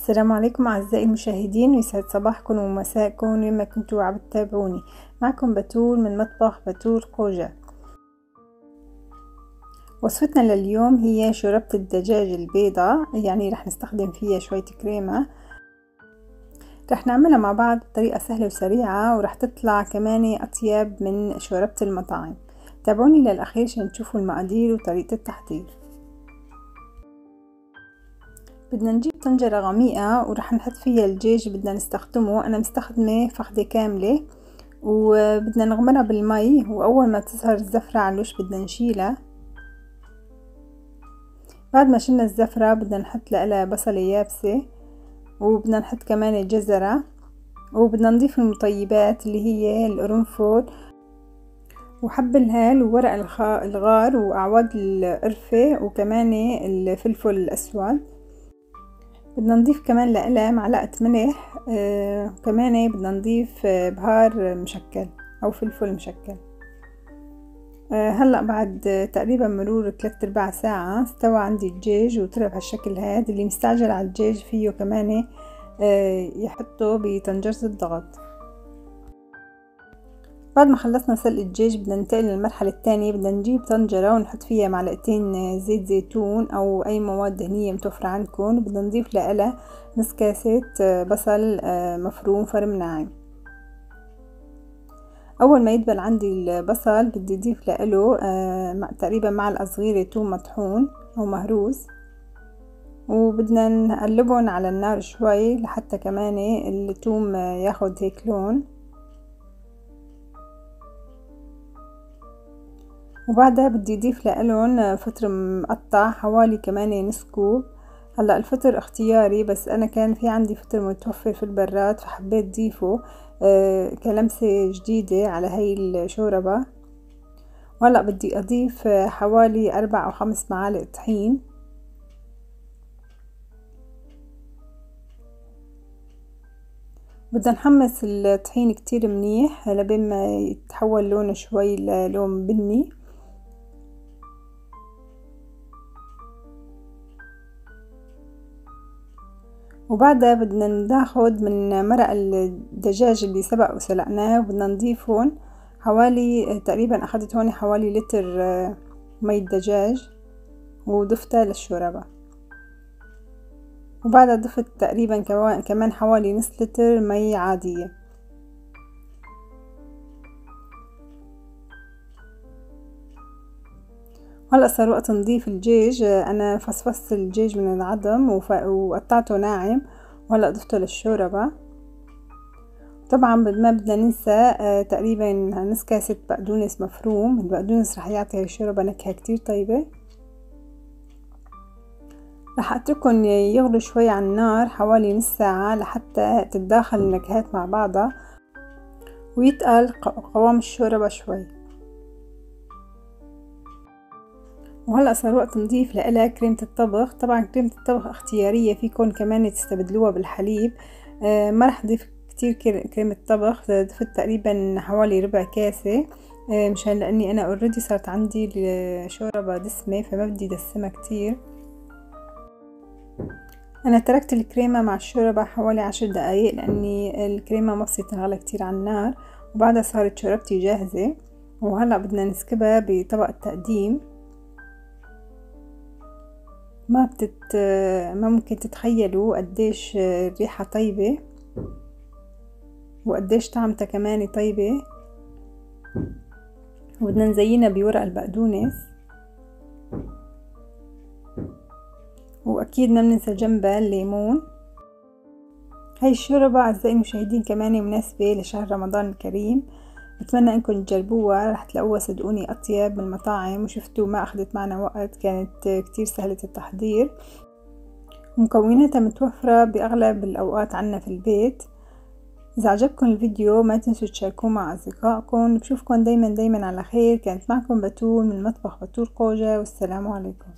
السلام عليكم أعزائي المشاهدين، ويسعد صباحكم ومساءكم وين ما كنتوا عم تتابعوني. معكم بتول من مطبخ بتول قوجة. وصفتنا لليوم هي شوربة الدجاج البيضاء، يعني رح نستخدم فيها شوية كريمة. رح نعملها مع بعض بطريقة سهلة وسريعة، ورح تطلع كمان أطيب من شوربة المطاعم. تابعوني للأخير عشان تشوفوا المقادير وطريقة التحضير. بدنا نجيب طنجرة غميقة ورح نحط فيها الدجاج بدنا نستخدمه. أنا مستخدمة فخدة كاملة، وبدنا نغمرها بالمي، وأول ما تظهر الزفرة على الوش بدنا نشيلها. بعد ما شلنا الزفرة بدنا نحط لها بصلة يابسة، وبدنا نحط كمان الجزرة، وبدنا نضيف المطيبات اللي هي القرنفل وحب الهال وورق الغار وأعواد القرفة وكمان الفلفل الأسود. بدنا نضيف كمان لها معلقة ملح، وكمان بدنا نضيف بهار مشكل أو فلفل مشكل. هلأ بعد تقريبا مرور 3/4 ساعة استوى عندي الدجاج وطلع بهالشكل هاد. اللي مستعجل على الدجاج فيه كمان يحطه بطنجرة الضغط. بعد ما خلصنا سلق الدجاج بدنا ننتقل للمرحلة الثانية. بدنا نجيب طنجرة ونحط فيها معلقتين زيت زيتون أو أي مواد دهنية متوفرة عندكم، وبدنا نضيف لها نص كاسة بصل مفروم فرم ناعم. أول ما يدبل عندي البصل بدي أضيف له تقريبا معلقة صغيرة توم مطحون أو مهروس، وبدنا نقلبهم على النار شوي لحتى كمان التوم ياخد هيك لون. وبعدها بدي اضيف لهم فطر مقطع حوالي كمان نص كوب. هلا الفطر اختياري، بس انا كان في عندي فطر متوفر في البراد فحبيت اضيفه كلمسة جديدة على هاي الشوربة. وهلا بدي اضيف حوالي 4 أو 5 معالق طحين. بدنا نحمص الطحين كتير منيح لبين ما يتحول لونه شوي للون بني. وبعدها بدنا ناخد من مرق الدجاج اللي سبق وسلقناه وبدنا نضيفهم حوالي تقريبا، اخدت هون حوالي لتر مي الدجاج وضفتها للشوربة. وبعدها ضفت تقريبا كمان حوالي نص لتر مي عادية. هلا صار وقت نضيف الدجاج. انا فصفصت الدجاج من العظم وقطعته ناعم، وهلا ضفته للشوربة. طبعا ما بدنا ننسى تقريبا نص كاسة بقدونس مفروم. البقدونس رح يعطي الشوربة نكهة كتير طيبة. رح اتركهم يغلوا شوي على النار حوالي نص ساعة لحتى تتداخل النكهات مع بعضها ويتقل قوام الشوربة شوي. وهلا صار وقت نضيف لها كريمة الطبخ. طبعا كريمة الطبخ اختيارية، فيكم كمان تستبدلوها بالحليب. ما رح اضيف كتير كريمة طبخ، ضفت تقريبا حوالي ربع كاسة مشان لاني انا already صارت عندي الشوربة دسمة فما بدي دسمها كتير. انا تركت الكريمة مع الشوربة حوالي 10 دقايق لاني الكريمة ما بصير تنغلى كتير على النار. وبعدها صارت شوربتي جاهزة، وهلا بدنا نسكبها بطبق التقديم. ما ممكن تتخيلوا قديش الريحة طيبة وقديش طعمتها كمان طيبة. وبدنا نزينها بورق البقدونس، واكيد ما بننسى جنبها الليمون. هاي الشوربة اعزائي المشاهدين كمان مناسبة لشهر رمضان الكريم. بتمنى انكم تجربوها، رح تلاقوها صدقوني اطيب من المطاعم. وشفتوا ما اخذت معنا وقت، كانت كتير سهلة التحضير، مكوناتها متوفرة باغلب الاوقات عنا في البيت. اذا عجبكم الفيديو ما تنسوا تشاركوه مع اصدقائكم. بشوفكم دايما دايما على خير. كانت معكم بتول من مطبخ بتول قوجة، والسلام عليكم.